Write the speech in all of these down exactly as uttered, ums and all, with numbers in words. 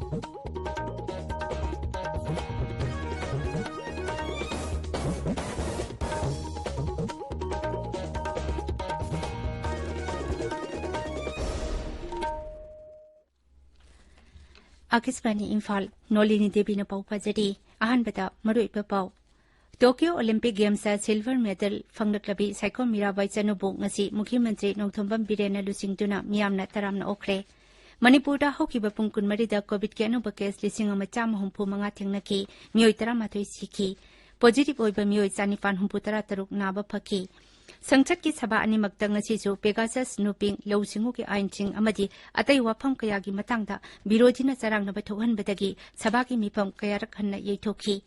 ꯑꯥꯀꯥꯁꯕꯥꯅꯤ ꯏꯝꯐꯥꯜ, ꯅꯣꯂꯤꯅꯤ ꯗꯦꯕꯤꯅ ꯄꯥꯎ ꯄꯥꯖꯔꯤ꯫ ꯑꯍꯥꯟꯕꯗ ꯃꯔꯨꯑꯣꯏꯕ ꯄꯥꯎ꯫ ꯇꯣꯀꯤꯌꯣ ꯑꯣꯂꯤꯝꯄꯤꯛ ꯒꯦꯝꯁꯇ ꯁꯤꯜꯚꯔ ꯃꯦꯗꯜ ꯐꯪꯂꯛꯂꯕꯤ ꯁꯥꯏꯈꯣꯝ ꯃꯤꯔꯥꯕꯥꯏ ꯆꯅꯨꯕꯨ ꯉꯁꯤ ꯃꯨꯈ꯭ꯌ ꯃꯟꯇ꯭ꯔꯤ ꯅꯣꯡꯊꯣꯝꯕꯝ ꯕꯤꯔꯦꯟꯅ ꯂꯨꯆꯤꯡꯗꯨꯅ ꯃꯤꯌꯥꯝꯅ ꯇꯔꯥꯝꯅ ꯑꯣꯛꯈ꯭ꯔꯦ꯫ ꯃꯅꯤꯄꯨꯔꯗ ꯍꯧꯈꯤꯕ ꯄꯨꯡ ꯀꯨꯟꯃꯔꯤꯗ ꯀꯣꯚꯤꯗꯀꯤ ꯑꯅꯧꯕ ꯀꯦꯁ ꯂꯤꯁꯤꯡ ꯑꯃ ꯆꯥꯝꯃ ꯍꯨꯝꯐꯨ ꯃꯉꯥ ꯊꯦꯡꯅꯈꯤ, ꯃꯤꯑꯣꯏ ꯇꯔꯥꯃꯥꯊꯣꯏ ꯁꯤꯈꯤ꯫ ꯄꯣꯖꯤꯇꯤꯚ ꯑꯣꯏꯕ ꯃꯤꯑꯣꯏ ꯆꯥꯅꯤꯄꯥꯟ ꯍꯨꯝꯐꯨ ꯇꯔꯥ ꯇꯔꯨꯛ ꯅꯥꯕ ꯐꯈꯤ꯫ ꯁꯪꯁꯠꯀꯤ ꯁꯚꯥ ꯑꯅꯤꯃꯛꯇ ꯉꯁꯤꯁꯨ ꯄꯦꯒꯥꯁꯁ ꯅꯨꯄꯤꯡ, ꯂꯧꯎ ꯁꯤꯡꯎꯒꯤ ꯑꯥꯏꯟꯁꯤꯡ ꯑꯃꯗꯤ ꯑꯇꯩ ꯋꯥꯐꯝ ꯀꯌꯥꯒꯤ ꯃꯇꯥꯡꯗ ꯕꯤꯔꯣꯙꯤꯅ ꯆꯔꯥꯡꯅꯕ ꯊꯣꯛꯍꯟꯕꯗꯒꯤ ꯁꯚꯥꯒꯤ ꯃꯤꯐꯝ ꯀꯌꯥꯔꯛ ꯍꯟꯅ ꯌꯩꯊꯣꯛꯈꯤ꯫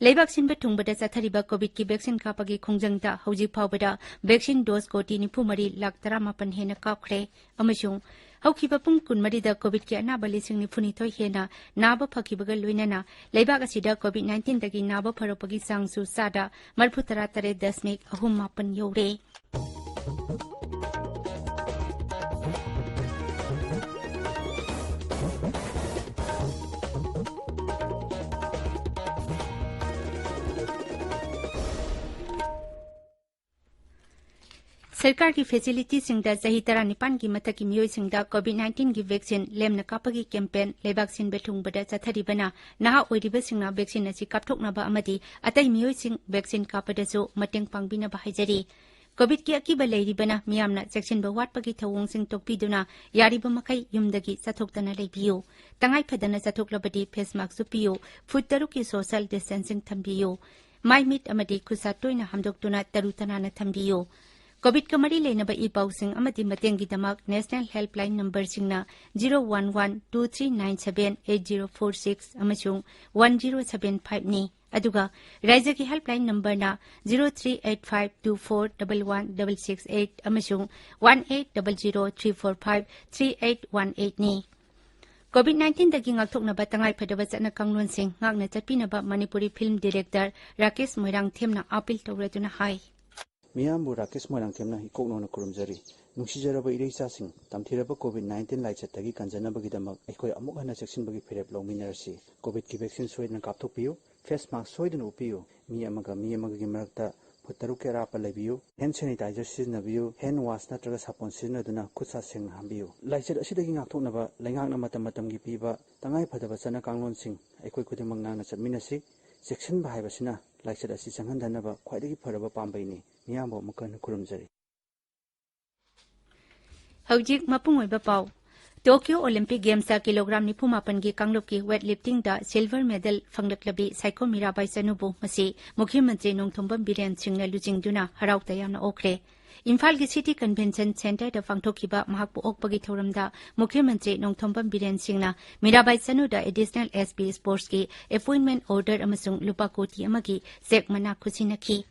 ꯂꯩꯕꯥꯛ ꯁꯤꯟꯕ ꯊꯨꯡꯕꯗ ꯆꯠꯊꯔꯤꯕ ꯀꯣꯚꯤꯗꯀꯤ ꯚꯦꯛꯁꯤꯟ ꯀꯥꯞꯄꯒꯤ ꯈꯣꯡꯖꯪꯗ ꯍꯧꯖꯤꯛ ꯐꯥꯎꯕꯗ ꯚꯦꯛꯁꯤꯟ ꯗꯣꯁ ꯀꯣꯇꯤ ꯅꯤꯐꯨ ꯃꯔꯤ ꯂꯥꯈ ꯇꯔꯥꯃꯥꯄꯟ ꯍꯦꯟꯅ ꯀꯥꯞꯈ꯭ꯔꯦ ꯑꯃꯁꯨꯡ ꯍꯧꯈꯤꯕ ꯄꯨꯡ ꯀꯨꯟꯃꯔꯤꯗ ꯀꯣꯚꯤꯗꯀꯤ ꯑꯅꯥꯕ ꯂꯤꯁꯤꯡ ꯅꯤꯐꯨꯅꯤꯊꯣꯏ ꯍꯦꯟꯅ ꯅꯥꯕ ꯐꯈꯤꯕꯒ ꯂꯣꯏꯅꯅ ꯂꯩꯕꯥꯛ ꯑꯁꯤꯗ ꯀꯣꯚꯤꯗ ꯅꯥꯏꯟꯇꯤꯟꯗꯒꯤ ꯅꯥꯕ ꯐꯔꯛꯄꯒꯤ ꯆꯥꯡꯁꯨ ꯆꯥꯗ ꯃꯔꯤꯐꯨꯇꯔꯥ ꯇꯔꯦꯠ ꯗꯁꯃꯤꯛ ꯑꯍꯨꯝ ꯃꯥꯄꯟ ꯌꯧꯔꯦ꯫ ꯁꯔꯀꯥꯔꯒꯤ ꯐꯦꯁꯤꯂꯤꯇꯤꯁꯤꯡꯗ ꯆꯍꯤ ꯇꯔꯥꯅꯤꯄꯥꯟꯒꯤ ꯃꯊꯛꯀꯤ ꯃꯤꯑꯣꯏꯁꯤꯡꯗ ꯀꯣꯚꯤꯗ ꯅꯥꯏꯟꯇꯤꯟꯒꯤ ꯚꯦꯛꯁꯤꯟ ꯂꯦꯝꯅ ꯀꯥꯞꯄꯒꯤ ꯀꯦꯝꯄꯦꯟ ꯂꯩꯕꯥꯛ ꯁꯤꯟꯕ ꯊꯨꯡꯕꯗ ꯆꯠꯊꯔꯤꯕꯅ ꯅꯍꯥ ꯑꯣꯏꯔꯤꯕꯁꯤꯡꯅ ꯚꯦꯛꯁꯤꯟ ꯑꯁꯤ ꯀꯥꯞꯊꯣꯛꯅꯕ ꯑꯃꯗꯤ ꯑꯇꯩ ꯃꯤꯑꯣꯏꯁꯤꯡ ꯚꯦꯛꯁꯤꯟ ꯀꯥꯞꯄꯗꯁꯨ ꯃꯇꯦꯡ ꯄꯥꯡꯕꯤꯅꯕ ꯍꯥꯏꯖꯔꯤ꯫ ꯀꯣꯚꯤꯗꯀꯤ ꯑꯀꯤꯕ ꯂꯩꯔꯤꯕꯅ ꯃꯤꯌꯥꯝꯅ ꯆꯦꯛꯁꯤꯟꯕ ꯋꯥꯠꯄꯒꯤ ꯊꯧꯑꯣꯡꯁꯤꯡ ꯇꯣꯛꯄꯤꯗꯨꯅ ꯌꯥꯔꯤꯕ ꯃꯈꯩ ꯌꯨꯝꯗꯒꯤ ꯆꯠꯊꯣꯛꯇꯅ ꯂꯩꯕꯤꯌꯨ꯫ ꯇꯉꯥꯏ ꯐꯗꯅ ꯆꯠꯊꯣꯛꯂꯕꯗꯤ ꯐꯦꯁ ꯃꯥꯁꯛ ꯎꯞꯄꯤꯌꯨ꯫ ꯐꯨꯠ ꯇꯔꯨꯛꯀꯤ ꯁꯣꯁꯤꯌꯦꯜ ꯗꯤꯁꯇꯦꯟꯁꯤꯡ ꯊꯝꯕꯤꯌꯨ꯫ ꯃꯥꯏ ꯃꯤꯠ ꯑꯃꯗꯤ ꯈꯨꯠꯁꯥ ꯇꯣꯏꯅ ꯍꯥꯝꯗꯣꯛꯇꯨꯅ ꯇꯔꯨ ꯇꯅꯥꯟꯅ ꯊꯝꯕꯤꯌꯨ꯫ ꯀꯣꯚꯤꯗꯀ ꯃꯔꯤ ꯂꯩꯅꯕ ꯏ ꯄꯥꯎꯁꯤꯡ ꯑꯃꯗꯤ ꯃꯇꯦꯡꯒꯤꯗꯃꯛ ꯅꯦꯁꯅꯦꯜ ꯍꯦꯜꯞꯂꯥꯏꯟ ꯅꯝꯕꯔꯁꯤꯡꯅ zero one one two three nine seven eight zero four six ꯑꯃꯁꯨꯡ ꯋꯥꯟ ꯖꯤꯔꯣ ꯁꯚꯦꯟ ꯐꯥꯏꯚꯅꯤ꯫ ꯑꯗꯨꯒ ꯔꯥꯏꯖ꯭ꯌꯒꯤ ꯍꯦꯜꯞꯂꯥꯏꯟ ꯅꯝꯕꯔꯅ zero three eight five two four double one double six eight ꯑꯃꯁꯨꯡ one eight double zero three four five three eight one ꯑꯩꯠꯅꯤ꯫ Covid ꯅꯥꯏꯟꯇꯤꯟꯗꯒꯤ ꯉꯥꯛꯊꯣꯛꯅꯕ ꯇꯉꯥꯏ ꯐꯗꯕ ꯆꯠꯅ ꯀꯥꯡꯂꯣꯟꯁꯤꯡ ꯉꯥꯛꯅ ꯆꯠꯄꯤꯅꯕ ꯃꯅꯤꯄꯨꯔꯤ ꯐꯤꯜꯝ ꯗꯤꯔꯦꯛꯇꯔ ꯔꯥꯀꯦꯁ ꯃꯣꯏꯔꯥꯡꯊꯦꯝꯅ ꯑꯥꯄꯤꯜ ꯇꯧꯔꯗꯨꯅ ꯍꯥꯏ꯫ ꯃꯤꯌꯥꯝꯕꯨ ꯔꯥꯀꯦꯁ ꯃꯣꯏꯔꯥꯡꯊꯦꯝꯅ ꯏꯀꯣꯛꯅꯧꯅ ꯈꯨꯔꯨꯝꯖꯔꯤ꯫ ꯅꯨꯡꯁꯤꯖꯔꯕ ꯏꯔꯩꯆꯥꯁꯤꯡ, ꯇꯝꯊꯤꯔꯕ ꯀꯣꯚꯤꯗ ꯅꯥꯏꯟꯇꯤꯟ ꯂꯥꯏꯆꯠꯇꯒꯤ ꯀꯟꯖꯅꯕꯒꯤꯗꯃꯛ ꯑꯩꯈꯣꯏ ꯑꯃꯨꯛ ꯍꯟꯅ ꯆꯦꯛꯁꯤꯟꯕꯒꯤ ꯐꯤꯔꯦꯞ ꯂꯧꯃꯤꯟꯅꯔꯁꯤ꯫ ꯀꯣꯚꯤꯗꯀꯤ ꯚꯦꯛꯁꯤꯟ ꯁꯣꯏꯗꯅ ꯀꯥꯞꯊꯣꯛꯄꯤꯌꯨ, ꯐꯦꯁ ꯃꯥꯁꯛ ꯁꯣꯏꯗꯅ ꯎꯞꯄꯤꯌꯨ, ꯃꯤ ꯑꯃꯒ ꯃꯤ ꯑꯃꯒꯒꯤ ꯃꯔꯛꯇ ꯐꯨꯠ ꯇꯔꯨꯛꯀꯤ ꯑꯔꯥꯞꯄ ꯂꯩꯕꯤꯌꯨ, ꯍꯦꯟ ꯁꯦꯅꯤꯇꯥꯏꯖꯔ ꯁꯤꯖꯤꯟꯅꯕꯤꯌꯨ, ꯍꯦꯟ ꯋꯥꯁ ꯅꯠꯇ꯭ꯔꯒ ꯁꯥꯄꯣꯟ ꯁꯤꯖꯤꯟꯅꯗꯨꯅ ꯈꯨꯠ ꯁꯥ ꯁꯦꯡꯅ ꯍꯥꯝꯕꯤꯌꯨ꯫ ꯂꯥꯏꯆꯠ ꯑꯁꯤꯗꯒꯤ ꯉꯥꯛꯊꯣꯛꯅꯕ ꯂꯩꯉꯥꯛꯅ ꯃꯇꯝ ꯃꯇꯝꯒꯤ ꯄꯤꯕ ꯇꯉꯥꯏ ꯐꯗꯕ ꯆꯠꯅ ꯀꯥꯡꯂꯣꯟꯁꯤꯡ ꯑꯩꯈꯣꯏ ꯈꯨꯗꯤꯡꯃꯛ ꯉꯥꯛꯅ ꯆꯠꯃꯤꯟꯅꯁꯤ꯫ ꯆꯦꯛꯁꯤꯟꯕ ꯍꯥꯏꯕꯁꯤꯅ ꯂꯥꯏꯆꯠ ꯑꯁꯤ ꯆꯪꯍꯟꯗꯅꯕ ꯈ꯭ꯋꯥꯏꯗꯒꯤ ꯐꯔꯕ ꯄꯥꯝꯕꯩꯅꯤ꯫ ꯃꯤꯌꯥꯝꯕꯨ ꯑꯃꯨꯛ ꯍꯟꯅ ꯈꯨꯔꯨꯝꯖꯔꯤ꯫ ꯍꯧꯖꯤꯛ ꯃꯄꯨꯡ ꯑꯣꯏꯕ ꯄꯥꯎ꯫ ꯇꯣꯀꯤꯌꯣ ꯑꯣꯂꯤꯝꯄꯤꯛ ꯒꯦꯝꯁꯇ ꯀꯤꯂꯣꯒ꯭ꯔꯥꯝ ꯅꯤꯐꯨ ꯃꯥꯄꯟꯒꯤ ꯀꯥꯡꯂꯨꯞꯀꯤ ꯋꯦꯠ ꯂꯤꯐꯇꯤꯡꯗ ꯁꯤꯜꯚꯔ ꯃꯦꯗꯜ ꯐꯪꯂꯛꯂꯕꯤ ꯁꯥꯏꯈꯣꯝ ꯃꯤꯔꯥꯕꯥꯏ ꯆꯅꯨꯕꯨ ꯉꯁꯤ ꯃꯨꯈ꯭ꯌ ꯃꯟꯇ꯭ꯔꯤ ꯅꯣꯡꯊꯣꯝꯕꯝ ꯕꯤꯔꯦꯟ ꯁꯤꯡꯅ ꯂꯨꯆꯤꯡꯗꯨꯅ ꯍꯔꯥꯎ ꯇꯌꯥꯝꯅ ꯑꯣꯛꯈ꯭ꯔꯦ꯫ ꯏꯝꯐꯥꯜꯒꯤ ꯁꯤꯇꯤ ꯀꯟꯚꯦꯟꯁꯟ ꯁꯦꯟꯇꯔꯗ ꯄꯥꯡꯊꯣꯛꯈꯤꯕ ꯃꯍꯥꯛꯄꯨ ꯑꯣꯛꯄꯒꯤ ꯊꯧꯔꯝꯗ ꯃꯨꯈ꯭ꯌ ꯃꯟꯇ꯭ꯔꯤ ꯅꯣꯡꯊꯣꯝꯕꯝ ꯕꯤꯔꯦꯟ ꯁꯤꯡꯅ ꯃꯤꯔꯥꯕꯥꯏ ꯆꯅꯨꯗ ꯑꯦꯗꯤꯁꯅꯦꯜ ꯑꯦꯁ ꯄꯤ ꯁ꯭ꯄꯣꯔꯠꯁꯀꯤ ꯑꯦꯄꯣꯏꯟꯃꯦꯟꯠ ꯑꯣꯔꯗꯔ ꯑꯃꯁꯨꯡ ꯂꯨꯄꯥ ꯀꯣꯇꯤ ꯑꯃꯒꯤ ꯆꯦꯛ ꯃꯅꯥ ꯈꯨꯠꯁꯤꯟꯅꯈꯤ꯫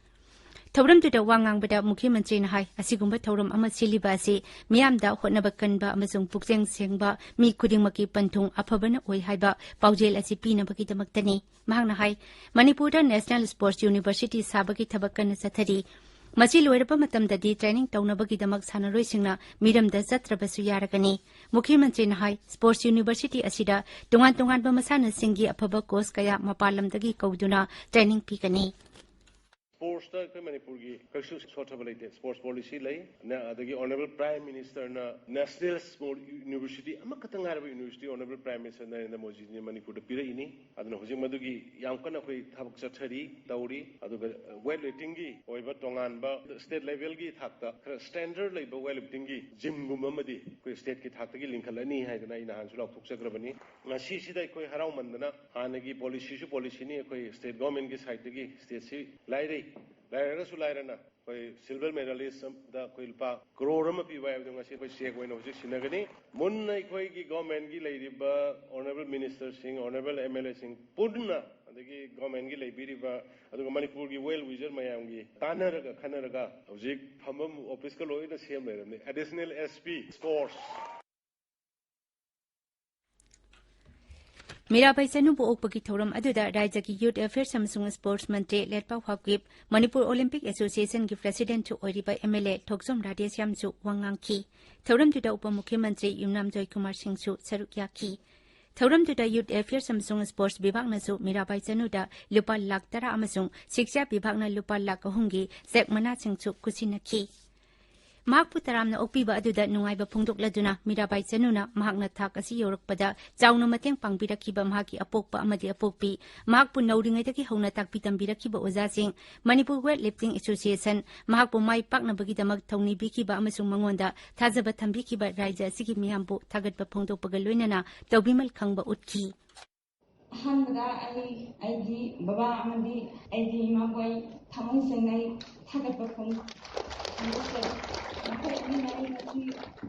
ꯊꯧꯔꯝꯗꯨꯗ ꯋꯥ ꯉꯥꯡꯕꯗ ꯃꯨꯈ꯭ꯌ ꯃꯟꯇ꯭ꯔꯤꯅ ꯍꯥꯏ, ꯑꯁꯤꯒꯨꯝꯕ ꯊꯧꯔꯝ ꯑꯃ ꯁꯤꯜꯂꯤꯕ ꯑꯁꯤ ꯃꯤꯌꯥꯝꯗ ꯍꯣꯠꯅꯕ ꯀꯟꯕ ꯑꯃꯁꯨꯡ ꯄꯨꯛꯆꯦꯜ ꯁꯦꯡꯕ ꯃꯤ ꯈꯨꯗꯤꯡꯃꯛꯀꯤ ꯄꯟꯊꯨꯡ ꯑꯐꯕꯅ ꯑꯣꯏ ꯍꯥꯏꯕ ꯄꯥꯎꯖꯦꯜ ꯑꯁꯤ ꯄꯤꯅꯕꯒꯤꯗꯃꯛꯇꯅꯤ꯫ ꯃꯍꯥꯛꯅ ꯍꯥꯏ, ꯃꯅꯤꯄꯨꯔꯗ ꯅꯦꯁꯅꯦꯜ ꯁ꯭ꯄꯣꯔꯠꯁ ꯌꯨꯅꯤꯚꯔꯁꯤꯇꯤ ꯁꯥꯕꯒꯤ ꯊꯕꯛ ꯀꯟꯅ ꯆꯠꯊꯔꯤ꯫ ꯃꯁꯤ ꯂꯣꯏꯔꯕ ꯃꯇꯝꯗꯗꯤ ꯇ꯭ꯔꯦꯅꯤꯡ ꯇꯧꯅꯕꯒꯤꯗꯃꯛ ꯁꯥꯟꯅꯔꯣꯏꯁꯤꯡꯅ ꯃꯤꯔꯝꯗ ꯆꯠꯇ꯭ꯔꯕꯁꯨ ꯌꯥꯔꯒꯅꯤ꯫ ꯃꯨꯈ꯭ꯌ ꯃꯟꯇ꯭ꯔꯤꯅ ꯍꯥꯏ, ꯁ꯭ꯄꯣꯔꯠꯁ ꯌꯨꯅꯤꯚꯔꯁꯤꯇꯤ ꯑꯁꯤꯗ ꯇꯣꯉꯥꯟ ꯇꯣꯉꯥꯟꯕ ꯃꯁꯥꯟꯅꯁꯤꯡꯒꯤ ꯑꯐꯕ ꯀꯣꯆ ꯀꯌꯥ ꯃꯄꯥꯟ ꯂꯝꯗꯒꯤ ꯀꯧꯗꯨꯅ ꯇ꯭ꯔꯦꯅꯤꯡ ꯄꯤꯒꯅꯤ꯫ ꯁ꯭ꯄꯣꯔꯠꯁꯇ ꯑꯩꯈꯣꯏ ꯃꯅꯤꯄꯨꯔꯒꯤ ꯀꯩꯁꯨ ꯁꯣꯠꯊꯕ ꯂꯩꯇꯦ꯫ ꯁ꯭ꯄꯣꯔꯠꯁ ꯄꯣꯂꯤꯁꯤ ꯂꯩ, ꯅ-, ꯑꯗꯒꯤ ꯑꯣꯅꯔꯦꯕꯜ ꯄ꯭ꯔꯥꯏꯝ ꯃꯤꯅꯤꯁꯇꯔꯅ ꯅꯦꯁꯅꯦꯜ ꯁ꯭ꯄꯣꯔꯠ ꯌꯨꯅꯤꯚꯔꯁꯤꯇꯤ ꯑꯃꯈꯛꯇ ꯉꯥꯏꯔꯕ university honourable prime minister Narendra ꯃꯣꯗꯤꯖꯤꯅ ꯃꯅꯤꯄꯨꯔꯗ ꯄꯤꯔꯛꯏꯅꯤ꯫ ꯑꯗꯨꯅ ꯍꯧꯖꯤꯛ ꯃꯗꯨꯒꯤ ꯌꯥꯝ ꯀꯟꯅ ꯑꯩꯈꯣꯏ ꯊꯕꯛ ꯆꯠꯊꯔꯤ, ꯇꯧꯔꯤ꯫ ꯑꯗꯨꯒ ꯋꯦꯠ ꯂꯤꯐꯇꯤꯡꯒꯤ ꯑꯣꯏꯕ ꯇꯣꯉꯥꯟꯕ ꯁ꯭ꯇꯦꯠ ꯂꯦꯚꯦꯜꯒꯤ ꯊꯥꯛꯇ ꯈꯔ ꯁ꯭ꯇꯦꯟꯗꯔꯗ ꯂꯩꯕ ꯋꯦꯠ ꯂꯤꯐꯇꯤꯡꯒꯤ ꯖꯤꯝꯒꯨꯝꯕ ꯑꯃꯗꯤ ꯑꯩꯈꯣꯏ ꯁ꯭ꯇꯦꯠꯀꯤ ꯊꯥꯛꯇꯒꯤ ꯂꯤꯡꯈꯠꯂꯅꯤ ꯍꯥꯏꯗꯅ ꯑꯩ ꯅꯍꯥꯟꯁꯨ ꯂꯥꯎꯊꯣꯛꯆꯈ꯭ꯔꯕꯅꯤ꯫ ꯉꯁꯤꯁꯤꯗ ꯑꯩꯈꯣꯏ ꯍꯔꯥꯎꯃꯟꯗꯅ ꯍꯥꯟꯅꯒꯤ ꯄꯣꯂꯤꯁꯤꯁꯨ ꯄꯣꯂꯤꯁꯤꯅꯤ, ꯑꯩꯈꯣꯏ ꯁ꯭ꯇꯦꯠ ꯒꯣꯔꯃꯦꯟꯒꯤ ꯁꯥꯏꯠꯇꯒꯤ ꯁ꯭ꯇꯦꯠꯁꯤ ꯂꯥꯏꯔꯩ-, ꯂꯥꯏꯔꯒꯁꯨ ꯂꯥꯏꯔꯅ ꯑꯩꯈꯣꯏ ꯁꯤꯜꯚꯔ ꯃꯦꯗꯥꯂꯤꯁ ꯑꯝꯗ ꯑꯩꯈꯣꯏ ꯂꯨꯄꯥ ꯀ꯭ꯔꯣꯔ ꯑꯃ ꯄꯤꯕ ꯍꯥꯏꯕꯗꯣ ꯉꯁꯤ ꯑꯩꯈꯣꯏ ꯆꯦꯛ ꯑꯣꯏꯅ ꯍꯧꯖꯤꯛ ꯁꯤꯟꯅꯒꯅꯤ꯫ ꯃꯨꯟꯅ ꯑꯩꯈꯣꯏꯒꯤ ꯒꯣꯔꯃꯦꯟꯒꯤ ꯂꯩꯔꯤꯕ ꯑꯣꯅꯔꯦꯕꯜ ꯃꯤꯅꯤꯁꯇꯔꯁꯤꯡ, ꯑꯣꯅꯔꯦꯕꯜ ꯑꯦꯝ ꯑꯦꯜ ꯑꯦꯁꯤꯡ ꯄꯨꯟꯅ, ꯑꯗꯒꯤ ꯒꯣꯔꯃꯦꯟꯒꯤ ꯂꯩꯕꯤꯔꯤꯕ, ꯑꯗꯨꯒ ꯃꯅꯤꯄꯨꯔꯒꯤ ꯋꯦꯜ ꯋꯤꯖꯔ ꯃꯌꯥꯝꯒꯤ ꯇꯥꯟꯅꯔꯒ ꯈꯟꯅꯔꯒ ꯍꯧꯖꯤꯛ ꯐꯝꯐꯝ ꯑꯣꯐꯤꯁꯀ ꯂꯣꯏꯅ ꯁꯦꯝ ꯂꯩꯔꯕꯅꯤ꯫ Additional S P sports. Mirabai ꯆꯅꯨꯕꯨ ꯑꯣꯛꯄꯒꯤ ꯊꯧꯔꯝ ꯑꯗꯨꯗ ꯔꯥꯖ꯭ꯌꯒꯤ Youth Affairs ꯑꯃꯁꯨꯡ Sports ꯃꯟꯇ꯭ꯔꯤ ꯂꯦꯠꯄꯥꯎ ꯍꯥꯞꯀꯤꯞ, ꯃꯅꯤꯄꯨꯔ ꯑꯣꯂꯤꯝꯄꯤꯛ ꯑꯦꯁꯣꯁꯤꯌꯦꯁꯟꯒꯤ ꯄ꯭ꯔꯁꯤꯗꯦꯟꯠꯁꯨ ꯑꯣꯏꯔꯤꯕ MLA ꯊꯣꯛꯆꯣꯝ ꯔꯥꯙꯦꯁ꯭ꯌꯥꯝꯁꯨ ꯋꯥ ꯉꯥꯡꯈꯤ꯫ ꯊꯧꯔꯝꯗꯨꯗ ꯎꯄ ꯃꯨꯈ꯭ꯌ ꯃꯟꯇ꯭ꯔꯤ ꯌꯨꯝꯅꯥꯝ ꯖꯣꯏꯀꯨꯃꯥꯔ ꯁꯤꯡꯁꯨ ꯁꯔꯨꯛ ꯌꯥꯈꯤ꯫ ꯊꯧꯔꯝꯗꯨꯗ Youth Affairs ꯑꯃꯁꯨꯡ Sports ꯕꯤꯚꯥꯒꯅꯁꯨ ꯃꯤꯔꯥꯕꯥꯏ ꯆꯅꯨꯗ ꯂꯨꯄꯥ ꯂꯥꯈ ꯇꯔꯥ ꯑꯃꯁꯨꯡ ꯁꯤꯛꯁꯥ ꯕꯤꯚꯥꯒꯅ ꯂꯨꯄꯥ ꯂꯥꯈ ꯑꯍꯨꯝꯒꯤ ꯆꯦꯛ ꯃꯅꯥꯁꯤꯡꯁꯨ ꯈꯨꯠꯁꯤꯟꯅꯈꯤ꯫ ꯃꯍꯥꯛꯄꯨ ꯇꯔꯥꯝꯅ ꯑꯣꯛꯄꯤꯕ ꯑꯗꯨꯗ ꯅꯨꯡꯉꯥꯏꯕ ꯐꯣꯡꯗꯣꯛꯂꯗꯨꯅ ꯃꯤꯔꯥꯕꯥꯏ ꯆꯅꯨꯅ ꯃꯍꯥꯛꯅ ꯊꯥꯛ ꯑꯁꯤ ꯌꯧꯔꯛꯄꯗ ꯆꯥꯎꯅ ꯃꯇꯦꯡ ꯄꯥꯡꯕꯤꯔꯛꯈꯤꯕ ꯃꯍꯥꯛꯀꯤ ꯑꯄꯣꯛꯄ ꯑꯃꯗꯤ ꯑꯄꯣꯛꯄꯤ, ꯃꯍꯥꯛꯄꯨ ꯅꯧꯔꯤꯉꯩꯗꯒꯤ ꯍꯧꯅ ꯇꯥꯛꯄꯤ ꯇꯝꯕꯤꯔꯛꯈꯤꯕ ꯑꯣꯖꯥꯁꯤꯡ, ꯃꯅꯤꯄꯨꯔ ꯋꯦꯠ ꯂꯤꯐꯇꯤꯡ ꯑꯦꯁꯣꯁꯤꯌꯦꯁꯟ, ꯃꯍꯥꯛꯄꯨ ꯃꯥꯏ ꯄꯥꯛꯅꯕꯒꯤꯗꯃꯛ ꯊꯧꯅꯤꯕꯤꯈꯤꯕ ꯑꯃꯁꯨꯡ ꯃꯉꯣꯟꯗ ꯊꯥꯖꯕ ꯊꯝꯕꯤꯈꯤꯕ ꯔꯥꯏꯖ꯭ꯌ ꯑꯁꯤꯒꯤ ꯃꯤꯌꯥꯝꯕꯨ ꯊꯥꯒꯠꯄ ꯐꯣꯡꯗꯣꯛꯄꯒ ꯂꯣꯏꯅꯅ ꯇꯧꯕꯤꯃꯜ ꯈꯪꯕ ꯎꯠꯈꯤ꯫ ꯑꯍꯥꯟꯕꯗ ꯑꯩ ꯑꯩꯒꯤ ꯕꯕꯥ ꯑꯃꯗꯤ ꯑꯩꯒꯤ ꯏꯃꯥꯕꯨ ꯑꯩ ꯊꯃꯣꯏ ꯁꯦꯡꯅ ꯑꯩ ꯊꯥꯒꯠꯄ ꯐꯣꯡ-, ꯐꯣꯡꯗꯣꯛꯆꯔꯤ꯫ ꯃꯈꯣꯏ ꯑꯅꯤꯅ ꯑꯩ ꯉꯁꯤ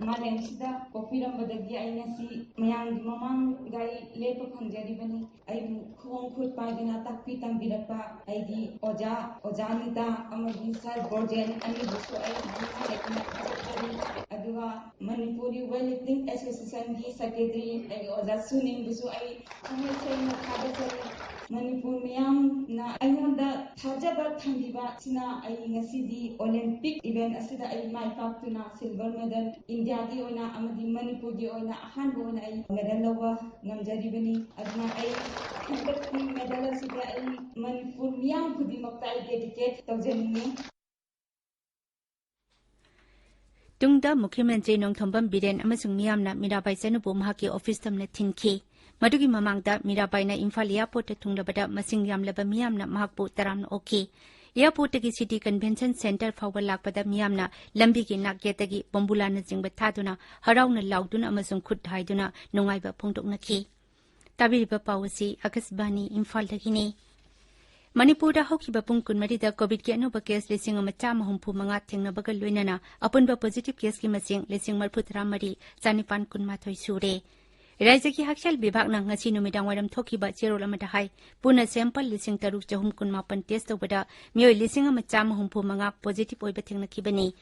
ꯃꯥꯂꯦꯝꯁꯤꯗ ꯄꯣꯛꯄꯤꯔꯝꯕꯗꯒꯤ ꯑꯩ ꯉꯁꯤ ꯃꯌꯥꯝꯒꯤ ꯃꯃꯥꯡꯗ ꯑꯩ ꯂꯦꯞꯄ ꯐꯪꯖꯔꯤꯕꯅꯤ꯫ ꯑꯩꯕꯨ ꯈꯣꯡ ꯈꯨꯠ ꯄꯥꯏꯗꯨꯅ ꯇꯥꯛꯄꯤ ꯇꯝꯕꯤꯔꯛꯄ ꯑꯩꯒꯤ ꯑꯣꯖꯥ, ꯑꯣꯖꯥ ꯅꯤꯇꯥ ꯑꯃꯗꯤ ꯁꯥꯔ ꯕꯣꯔꯖꯦꯟ ꯑꯅꯤꯕꯨꯁꯨ ꯑꯩ ꯊꯃꯣꯏ ꯁꯦꯡꯅ ꯊꯥꯒꯠꯆꯔꯤ꯫ ꯑꯗꯨꯒ ꯃꯅꯤꯄꯨꯔꯤ ꯋꯦꯠ ꯂꯤꯐꯇꯤꯡ ꯑꯦꯁꯣꯁꯤꯌꯦꯁꯟꯒꯤ ꯁꯦꯀ꯭ꯔꯦꯇꯔꯤ ꯑꯩꯒꯤ ꯑꯣꯖꯥ ꯁꯨꯅꯤꯡꯕꯨꯁꯨ ꯑꯩ ꯊꯃꯣꯏ ꯁꯦꯡꯅ ꯊꯥꯒꯠꯆꯔꯤ꯫ ꯃꯅꯤꯄꯨꯔ ꯃꯤꯌꯥꯝꯅ ꯑꯩꯉꯣꯟꯗ ꯊꯥꯖꯕ ꯊꯝꯕꯤꯕ ꯑꯁꯤꯅ ꯑꯩ ꯉꯁꯤꯗꯤ ꯑꯣꯂꯤꯝꯄꯤꯛ ꯏꯚꯦꯟꯠ ꯑꯁꯤꯗ ꯑꯩ ꯃꯥꯏ ꯄꯥꯛꯇꯨꯅ ꯁꯤꯜꯚꯔ ꯃꯦꯗꯜ ꯏꯟꯗꯤꯌꯥꯒꯤ ꯑꯣꯏꯅ ꯑꯃꯗꯤ ꯃꯅꯤꯄꯨꯔꯒꯤ ꯑꯣꯏꯅ ꯑꯍꯥꯟꯕ ꯑꯣꯏꯅ ꯑꯩ ꯃꯦꯗꯜ ꯂꯧꯕ ꯉꯝꯖꯔꯤꯕꯅꯤ꯫ ꯑꯗꯨꯅ ꯑꯩ ꯍꯟꯗꯛꯀꯤ ꯃꯦꯗꯜ ꯑꯁꯤꯗ ꯑꯩ ꯃꯅꯤꯄꯨꯔ ꯃꯤꯌꯥꯝ ꯈꯨꯗꯤꯡꯃꯛꯇ ꯑꯩ ꯗꯦꯗꯤꯀꯦꯠ ꯇꯧꯖꯅꯤꯡꯉꯤ꯫ ꯇꯨꯡꯗ ꯃꯨꯈ꯭ꯌ ꯃꯟꯇ꯭ꯔꯤ ꯅꯣꯡꯊꯣꯝꯕꯝ ꯕꯤꯔꯦꯟ ꯑꯃꯁꯨꯡ ꯃꯤꯌꯥꯝꯅ ꯃꯤꯔꯥꯕꯥꯏ ꯆꯅꯨꯕꯨ ꯃꯍꯥꯛꯀꯤ ꯑꯣꯐꯤꯁ ꯇꯝꯅ ꯊꯤꯟꯈꯤ꯫ ꯃꯗꯨꯒꯤ ꯃꯃꯥꯡꯗ ꯃꯤꯔꯥꯕꯥꯏꯅ ꯏꯝꯐꯥꯜ ꯑꯦꯌꯔꯄꯣꯔꯠꯇ ꯊꯨꯡꯂꯕꯗ ꯃꯁꯤꯡ ꯌꯥꯝꯂꯕ ꯃꯤꯌꯥꯝꯅ ꯃꯍꯥꯛꯄꯨ ꯇꯔꯥꯝꯅ ꯑꯣꯛꯈꯤ꯫ ꯑꯦꯌꯔꯄꯣꯔꯠꯇꯒꯤ ꯁꯤꯇꯤ ꯀꯟꯚꯦꯟꯁꯟ ꯁꯦꯟꯇꯔ ꯐꯥꯎꯕ ꯂꯥꯛꯄꯗ ꯃꯤꯌꯥꯝꯅ ꯂꯝꯕꯤꯒꯤ ꯅꯥꯛꯌꯦꯠꯇꯒꯤ ꯕꯣꯝꯕꯨꯂꯥꯅꯆꯤꯡꯕ ꯊꯥꯗꯨꯅ ꯍꯔꯥꯎꯅ ꯂꯥꯎꯗꯨꯅ ꯑꯃꯁꯨꯡ ꯈꯨꯠ ꯍꯥꯏꯗꯨꯅ ꯅꯨꯡꯉꯥꯏꯕ ꯐꯣꯡꯗꯣꯛꯅꯈꯤ꯫ ꯇꯥꯕꯤꯔꯤꯕ ꯄꯥꯎ ꯑꯁꯤ ꯑꯀꯥꯁꯕꯥꯅꯤ ꯏꯝꯐꯥꯜꯗꯒꯤꯅꯤ꯫ ꯃꯅꯤꯄꯨꯔꯗ ꯍꯧꯈꯤꯕ ꯄꯨꯡ ꯀꯨꯟꯃꯔꯤꯗ ꯀꯣꯚꯤꯗꯀꯤ ꯑꯅꯧꯕ ꯀꯦꯁ ꯂꯤꯁꯤꯡ ꯑꯃ ꯆꯥꯝꯃ ꯍꯨꯝꯐꯨ ꯃꯉꯥ ꯊꯦꯡꯅꯕꯒ ꯂꯣꯏꯅꯅ ꯑꯄꯨꯟꯕ ꯄꯣꯖꯤꯇꯤꯚ ꯀꯦꯁꯀꯤ ꯃꯁꯤꯡ ꯂꯤꯁꯤꯡ ꯃꯔꯤꯐꯨ ꯇꯔꯥ ꯃꯔꯤ ꯆꯥꯅꯤꯄꯥꯟ ꯀꯨꯟꯃꯥꯊꯣꯏ ꯁꯨꯔꯦ꯫ ꯔꯥꯖ꯭ꯌꯒꯤ ꯍꯛꯁꯦꯜ ꯕꯤꯚꯥꯒꯅ ꯉꯁꯤ ꯅꯨꯃꯤꯗꯥꯡꯋꯥꯏꯔꯝ ꯊꯣꯛꯈꯤꯕ ꯆꯦꯔꯣꯜ ꯑꯃꯗ ꯍꯥꯏ, ꯄꯨꯟꯅ ꯁꯦꯝꯄꯜ ꯂꯤꯁꯤꯡ ꯇꯔꯨꯛ ꯆꯍꯨꯝ ꯀꯨꯟꯃꯥꯄꯟ ꯇꯦꯁ ꯇꯧꯕꯗ ꯃꯤꯑꯣꯏ ꯂꯤꯁꯤꯡ ꯑꯃ ꯆꯥꯝꯃ ꯍꯨꯝꯐꯨ ꯃꯉꯥ ꯄꯣꯖꯤꯇꯤꯚ ꯑꯣꯏꯕ ꯊꯦꯡꯅꯈꯤꯕꯅꯤ꯫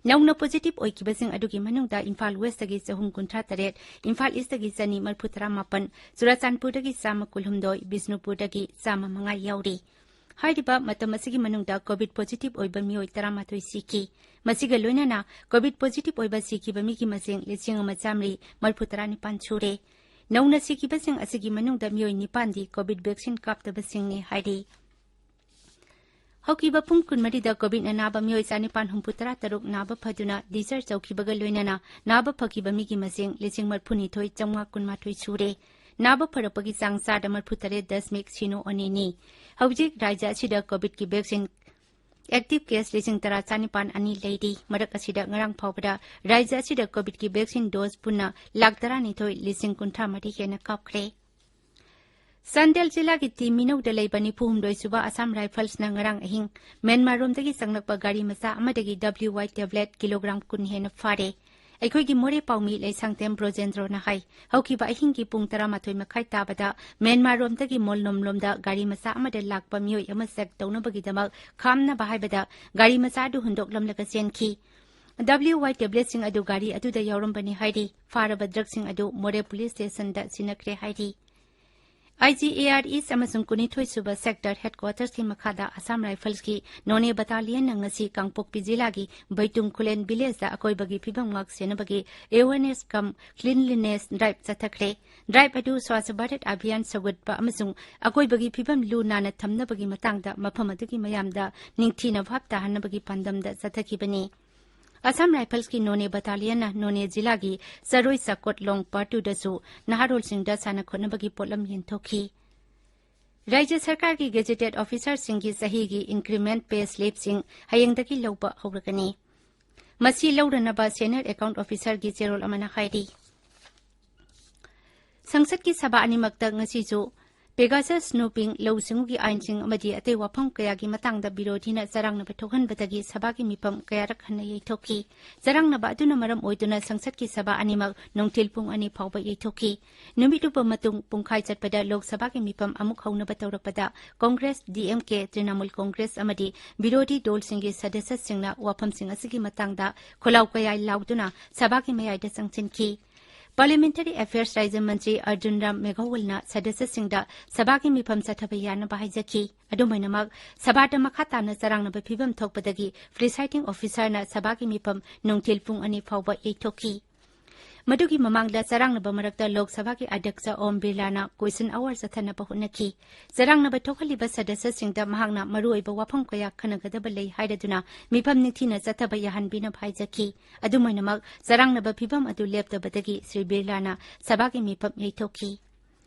ꯅꯧꯅ ꯄꯣꯖꯤꯇꯤꯚ ꯑꯣꯏꯈꯤꯕꯁꯤꯡ ꯑꯗꯨꯒꯤ ꯃꯅꯨꯡꯗ ꯏꯝꯐꯥꯜ ꯋꯦꯁꯇꯒꯤ ꯆꯍꯨꯝ ꯀꯨꯟꯊ꯭ꯔꯥ ꯇꯔꯦꯠ, ꯏꯝꯐꯥꯜ ꯏꯁꯇꯒꯤ ꯆꯅꯤ ꯃꯔꯤꯐꯨ ꯇꯔꯥ ꯃꯥꯄꯟ, ꯆꯨꯔꯥꯆꯥꯟꯄꯨꯔꯗꯒꯤ ꯆꯥꯝꯃ ꯀꯨꯟꯍꯨꯝꯗꯣꯏ, ꯕꯤꯁꯅꯨꯄꯨꯔꯗꯒꯤ ꯆꯥꯝꯃ ꯃꯉꯥ ꯌꯥꯎꯔꯤ꯫ ꯍꯥꯏꯔꯤꯕ ꯃꯇꯝ ꯑꯁꯤꯒꯤ ꯃꯅꯨꯡꯗ ꯀꯣꯚꯤꯗ ꯄꯣꯖꯤꯇꯤꯚ ꯑꯣꯏꯕ ꯃꯤꯑꯣꯏ ꯇꯔꯥꯃꯥꯊꯣꯏ ꯁꯤꯈꯤ꯫ ꯃꯁꯤꯒ ꯂꯣꯏꯅꯅ ꯀꯣꯚꯤꯗ ꯄꯣꯖꯤꯇꯤꯚ ꯑꯣꯏꯕ ꯁꯤꯈꯤꯕ ꯃꯤꯒꯤ ꯃꯁꯤꯡ ꯂꯤꯁꯤꯡ ꯑꯃ ꯆꯥꯃꯔꯤ ꯃꯔꯤꯐꯨ ꯇꯔꯥ ꯅꯤꯄꯥꯟ ꯁꯨꯔꯦ꯫ ꯅꯧꯅ ꯁꯤꯈꯤꯕꯁꯤꯡ ꯑꯁꯤꯒꯤ ꯃꯅꯨꯡꯗ ꯃꯤꯑꯣꯏ ꯅꯤꯄꯥꯟꯗꯤ ꯀꯣꯚꯤꯗ ꯚꯦꯛꯁꯤꯟ ꯀꯥꯞꯇꯕꯁꯤꯡꯅꯤ ꯍꯥꯏꯔꯤ꯫ ꯍꯧꯈꯤꯕ ꯄꯨꯡ ꯀꯨꯟꯃꯔꯤꯗ ꯀꯣꯚꯤꯗ ꯅꯥꯕ ꯃꯤꯑꯣꯏ ꯆꯥꯅꯤꯄꯥꯟ ꯍꯨꯝꯐꯨ ꯇꯔꯥ ꯇꯔꯨꯛ ꯅꯥꯕ ꯐꯗꯨꯅ ꯗꯤꯁꯆꯥꯔꯖ ꯇꯧꯈꯤꯕꯒ ꯂꯣꯏꯅꯅ ꯅꯥꯕ ꯐꯈꯤꯕ ꯃꯤꯒꯤ ꯃꯁꯤꯡ ꯂꯤꯁꯤꯡ ꯃꯔꯤꯐꯨꯅꯤꯊꯣꯏ ꯆꯥꯝꯃꯉꯥ ꯀꯨꯟꯃꯥꯊꯣꯏ ꯁꯨꯔꯦ꯫ ꯅꯥꯕ ꯐꯔꯛꯄꯒꯤ ꯆꯥꯡ ꯆꯥꯗ ꯃꯔꯤꯐꯨ ꯇꯔꯦꯠ ꯗꯁꯃꯤꯛ ꯁꯤꯅꯣ ꯑꯅꯤꯅꯤ꯫ ꯍꯧꯖꯤꯛ ꯔꯥꯖ꯭ꯌ ꯑꯁꯤꯗ ꯀꯣꯚꯤꯗꯀꯤ ꯚꯦꯛꯁꯤꯟ ꯑꯦꯛꯇꯤꯚ ꯀꯦꯁ ꯂꯤꯁꯤꯡ ꯇꯔꯥ ꯆꯥꯅꯤꯄꯥꯟ ꯑꯅꯤ ꯂꯩꯔꯤ꯫ ꯃꯔꯛ ꯑꯁꯤꯗ ꯉꯔꯥꯡ ꯐꯥꯎꯕꯗ ꯔꯥꯖ꯭ꯌ ꯑꯁꯤꯗ ꯀꯣꯚꯤꯗꯀꯤ ꯚꯦꯛꯁꯤꯟ ꯗꯣꯁ ꯄꯨꯟꯅ ꯂꯥꯈ ꯇꯔꯥꯅꯤꯊꯣꯏ ꯂꯤꯁꯤꯡ ꯀꯨꯟꯊ꯭ꯔꯥ ꯃꯔꯤ ꯍꯦꯟꯅ ꯀꯥꯞꯈ꯭ꯔꯦ꯫ ꯆꯥꯟꯗꯦꯜ ꯖꯤꯂꯥꯒꯤ ꯇꯤ ꯃꯤꯅꯧꯗ ꯂꯩꯕ ꯅꯤꯐꯨ ꯍꯨꯝꯗꯣꯏ ꯁꯨꯕ ꯑꯁꯥꯝ ꯔꯥꯏꯐꯜꯁꯅ ꯉꯔꯥꯡ ꯑꯍꯤꯡ ꯃ꯭ꯌꯥꯟꯃꯥꯔꯔꯣꯝꯗꯒꯤ ꯆꯪꯂꯛꯄ ꯒꯥꯔꯤ ꯃꯆꯥ ꯑꯃꯗꯒꯤ ꯗꯕ꯭ꯂꯤꯌꯨ ꯋꯥꯏ ꯇꯦꯕ꯭ꯂꯦꯠ ꯀꯤꯂꯣꯒ꯭ꯔꯥꯝ ꯀꯨꯟ ꯍꯦꯟꯅ ꯐꯥꯔꯦ꯫ ꯑꯩꯈꯣꯏꯒꯤ ꯃꯣꯔꯦ ꯄꯥꯎꯃꯤ ꯂꯩꯁꯥꯡꯊꯦꯝ ꯕ꯭ꯔꯣꯖꯦꯟꯗ꯭ꯔꯣꯅ ꯍꯥꯏ, ꯍꯧꯈꯤꯕ ꯑꯍꯤꯡꯒꯤ ꯄꯨꯡ ꯇꯔꯥꯃꯥꯊꯣꯏ ꯃꯈꯥꯏ ꯇꯥꯕꯗ ꯃ꯭ꯌꯥꯟꯃꯥꯔꯔꯣꯝꯗꯒꯤ ꯃꯣꯜꯅꯣꯝꯂꯣꯝꯗ ꯒꯥꯔꯤ ꯃꯆꯥ ꯑꯃꯗ ꯂꯥꯛꯄ ꯃꯤꯑꯣꯏ ꯑꯃ ꯆꯦꯛ ꯇꯧꯅꯕꯒꯤꯗꯃꯛ ꯈꯥꯝꯅꯕ ꯍꯥꯏꯕꯗ ꯒꯥꯔꯤ ꯃꯆꯥ ꯑꯗꯨ ꯍꯨꯟꯗꯣꯛꯂꯝꯂꯒ ꯆꯦꯟꯈꯤ꯫ ꯗꯕ꯭ꯂꯤꯌꯨ ꯋꯥꯏ ꯇꯦꯕ꯭ꯂꯦꯠꯁꯤꯡ ꯑꯗꯨ ꯒꯥꯔꯤ ꯑꯗꯨꯗ ꯌꯥꯎꯔꯝꯕꯅꯤ ꯍꯥꯏꯔꯤ꯫ ꯐꯥꯔꯕ ꯗ꯭ꯔꯒꯁꯤꯡ ꯑꯗꯨ ꯃꯣꯔꯦ ꯄꯨꯂꯤꯁ ꯁ꯭ꯇꯦꯁꯟꯗ ꯁꯤꯟꯅꯈ꯭ꯔꯦ ꯍꯥꯏꯔꯤ꯫ ꯑꯥꯏ ꯖꯤ ꯑꯦ ꯑꯥꯔ ꯏꯁ ꯑꯃꯁꯨꯡ ꯀꯨꯟꯅꯤꯊꯣꯏ ꯁꯨꯕ ꯁꯦꯛꯇꯔ ꯍꯦꯗꯀ꯭ꯋꯥꯇꯔꯁꯀꯤ ꯃꯈꯥꯗ ꯑꯁꯥꯝ ꯔꯥꯏꯐꯜꯁꯀꯤ ꯅꯣꯅꯦ ꯕꯠꯇꯥꯂꯤꯌꯟꯅ ꯉꯁꯤ ꯀꯥꯡꯄꯣꯛꯄꯤ ꯖꯤꯂꯥꯒꯤ ꯕꯩꯇꯨꯡ ꯈꯨꯂꯦꯟ ꯚꯤꯂꯦꯖꯇ ꯑꯀꯣꯏꯕꯒꯤ ꯐꯤꯕꯝ ꯉꯥꯛ ꯁꯦꯟꯅꯕꯒꯤ ꯑꯦꯋꯦꯔꯅꯦꯁ ꯀꯝ ꯀ꯭ꯂꯤꯟꯂꯤꯅꯦꯁ ꯗ꯭ꯔꯥꯏꯚ ꯆꯠꯊꯈ꯭ꯔꯦ꯫ ꯗ꯭ꯔꯥꯏꯚ ꯑꯗꯨ ꯁ꯭ꯋꯥꯁ ꯚꯥꯔꯠ ꯑꯚꯤꯌꯥꯟ ꯁꯧꯒꯠꯄ ꯑꯃꯁꯨꯡ ꯑꯀꯣꯏꯕꯒꯤ ꯐꯤꯕꯝ ꯂꯨ ꯅꯥꯟꯅ ꯊꯝꯅꯕꯒꯤ ꯃꯇꯥꯡꯗ ꯃꯐꯝ ꯑꯗꯨꯒꯤ ꯃꯌꯥꯝꯗ ꯅꯤꯡꯊꯤꯅ ꯚꯥꯞ ꯇꯥꯍꯟꯅꯕꯒꯤ ꯄꯥꯟꯗꯝꯗ ꯆꯠꯊꯈꯤꯕꯅꯤ꯫ ꯑꯁꯥꯝ ꯔꯥꯏꯐꯜꯁꯀꯤ ꯅꯣꯅꯦ ꯕꯠꯇꯥꯂꯤꯌꯟꯅ ꯅꯣꯅꯦ ꯖꯤꯂꯥꯒꯤ ꯆꯔꯣꯏ ꯆꯥꯀꯣꯠ ꯂꯣꯡ ꯄꯥꯔꯠ ꯇꯨꯗꯁꯨ ꯅꯍꯥꯔꯣꯜꯁꯤꯡꯗ ꯁꯥꯟꯅ ꯈꯣꯠꯅꯕꯒꯤ ꯄꯣꯠꯂꯝ ꯌꯦꯟꯊꯣꯛꯈꯤ꯫ ꯔꯥꯖ꯭ꯌ ꯁꯔꯀꯥꯔꯒꯤ ꯒꯦꯖꯦꯇꯦꯗ ꯑꯣꯐꯤꯁꯥꯔꯁꯤꯡꯒꯤ ꯆꯍꯤꯒꯤ ꯏꯟꯀ꯭ꯔꯤꯃꯦꯟꯠ ꯄꯦ ꯁ꯭ꯂꯤꯞꯁꯤꯡ ꯍꯌꯦꯡꯗꯒꯤ ꯂꯧꯕ ꯍꯧꯔꯒꯅꯤ꯫ ꯃꯁꯤ ꯂꯧꯔꯅꯕ ꯁꯦꯅꯤꯌꯔ ꯑꯦꯀꯥꯎꯟꯠ ꯑꯣꯐꯤꯁꯥꯔꯒꯤ ꯆꯦꯔꯣꯜ ꯑꯃꯅ ꯍꯥꯏꯔꯤ꯫ ꯁꯪꯁꯠꯀꯤ ꯁꯚꯥ ꯑꯅꯤꯃꯛꯇ ꯉꯁꯤꯁꯨ ꯄꯦꯒꯥꯁꯁ ꯁ꯭ꯅꯨꯄꯤꯡ, ꯂꯧꯎ ꯁꯤꯡꯎꯒꯤ ꯑꯥꯏꯟꯁꯤꯡ ꯑꯃꯗꯤ ꯑꯇꯩ ꯋꯥꯐꯝ ꯀꯌꯥꯒꯤ ꯃꯇꯥꯡꯗ ꯕꯤꯔꯣꯙꯤꯅ ꯆꯔꯥꯡꯅꯕ ꯊꯣꯛꯍꯟꯕꯗꯒꯤ ꯁꯚꯥꯒꯤ ꯃꯤꯐꯝ ꯀꯌꯥꯔꯛ ꯍꯟꯅ ꯌꯩꯊꯣꯛꯈꯤ꯫ ꯆꯔꯥꯡꯅꯕ ꯑꯗꯨꯅ ꯃꯔꯝ ꯑꯣꯏꯗꯨꯅ ꯁꯪꯁꯠꯀꯤ ꯁꯚꯥ ꯑꯅꯤꯃꯛ ꯅꯨꯡꯊꯤꯜ ꯄꯨꯡ ꯑꯅꯤ ꯐꯥꯎꯕ ꯌꯩꯊꯣꯛꯈꯤ꯫ ꯅꯨꯃꯤꯠ ꯂꯨꯕ ꯃꯇꯨꯡ ꯄꯨꯡꯈꯥꯏ ꯆꯠꯄꯗ ꯂꯣꯛ ꯁꯚꯥꯒꯤ ꯃꯤꯐꯝ ꯑꯃꯨꯛ ꯍꯧꯅꯕ ꯇꯧꯔꯛꯄꯗ ꯀꯣꯡꯒ꯭ꯔꯦꯁ, ꯗꯤ ꯑꯦꯝ ꯀꯦ, ꯇ꯭ꯔꯤꯅꯥꯃꯨꯜ ꯀꯣꯡꯒ꯭ꯔꯦꯁ ꯑꯃꯗꯤ ꯕꯤꯔꯣꯙꯤ ꯗꯣꯜꯁꯤꯡꯒꯤ ꯁꯗꯁ꯭ꯌꯁꯤꯡꯅ ꯋꯥꯐꯝꯁꯤꯡ ꯑꯁꯤꯒꯤ ꯃꯇꯥꯡꯗ ꯈꯣꯜꯂꯥꯎ ꯀꯌꯥ ꯂꯥꯎꯗꯨꯅ ꯁꯚꯥꯒꯤ ꯃꯌꯥꯏꯗ ꯆꯪꯁꯤꯟꯈꯤ꯫ ꯄꯥꯔꯂꯤꯌꯥꯃꯦꯟꯇꯔꯤ ꯑꯦꯐꯤꯌꯔꯁ ꯔꯥꯖ꯭ꯌ ꯃꯟꯇ꯭ꯔꯤ ꯑꯔꯖꯨꯟ ꯔꯥꯝ ꯃꯦꯘꯋꯜꯅ ꯁꯗꯁ꯭ꯌꯁꯤꯡꯗ ꯁꯚꯥꯒꯤ ꯃꯤꯐꯝ ꯆꯠꯊꯕ ꯌꯥꯅꯕ ꯍꯥꯏꯖꯈꯤ꯫ ꯑꯗꯨꯝ ꯑꯣꯏꯅꯃꯛ, ꯁꯚꯥꯗ ꯃꯈꯥ ꯇꯥꯅ ꯆꯔꯥꯡꯅꯕ ꯐꯤꯕꯝ ꯊꯣꯛꯄꯗꯒꯤ ꯄ꯭ꯔꯤꯁꯥꯏꯗꯤꯡ ꯑꯣꯐꯤꯁꯥꯔꯅ ꯁꯚꯥꯒꯤ ꯃꯤꯐꯝ ꯅꯨꯡꯊꯤꯜ ꯄꯨꯡ ꯑꯅꯤ ꯐꯥꯎꯕ ꯌꯩꯊꯣꯛꯈꯤ꯫ ꯃꯗꯨꯒꯤ ꯃꯃꯥꯡꯗ ꯆꯔꯥꯡꯅꯕ ꯃꯔꯛꯇ ꯂꯣꯛ ꯁꯚꯥꯒꯤ ꯑꯗ꯭ꯌꯛꯁ ꯑꯣꯝ ꯕꯤꯔꯂꯥꯅ ꯀ꯭ꯋꯦꯁꯟ ꯑꯋꯥꯔ ꯆꯠꯊꯅꯕ ꯍꯣꯠꯅꯈꯤ꯫ ꯆꯔꯥꯡꯅꯕ ꯊꯣꯛꯍꯜꯂꯤꯕ ꯁꯗꯁ꯭ꯌꯁꯤꯡꯗ ꯃꯍꯥꯛꯅ ꯃꯔꯨꯑꯣꯏꯕ ꯋꯥꯐꯝ ꯀꯌꯥ ꯈꯟꯅꯒꯗꯕ ꯂꯩ ꯍꯥꯏꯔꯗꯨꯅ ꯃꯤꯐꯝ ꯅꯤꯡꯊꯤꯅ ꯆꯠꯊꯕ ꯌꯥꯍꯟꯕꯤꯅꯕ ꯍꯥꯏꯖꯈꯤ꯫ ꯑꯗꯨꯝ ꯑꯣꯏꯅꯃꯛ, ꯆꯔꯥꯡꯅꯕ ꯐꯤꯕꯝ ꯑꯗꯨ ꯂꯦꯞꯇꯕꯗꯒꯤ ꯁ꯭ꯔꯤ ꯕꯤꯔꯂꯥꯅ ꯁꯚꯥꯒꯤ ꯃꯤꯐꯝ ꯌꯩꯊꯣꯛꯈꯤ꯫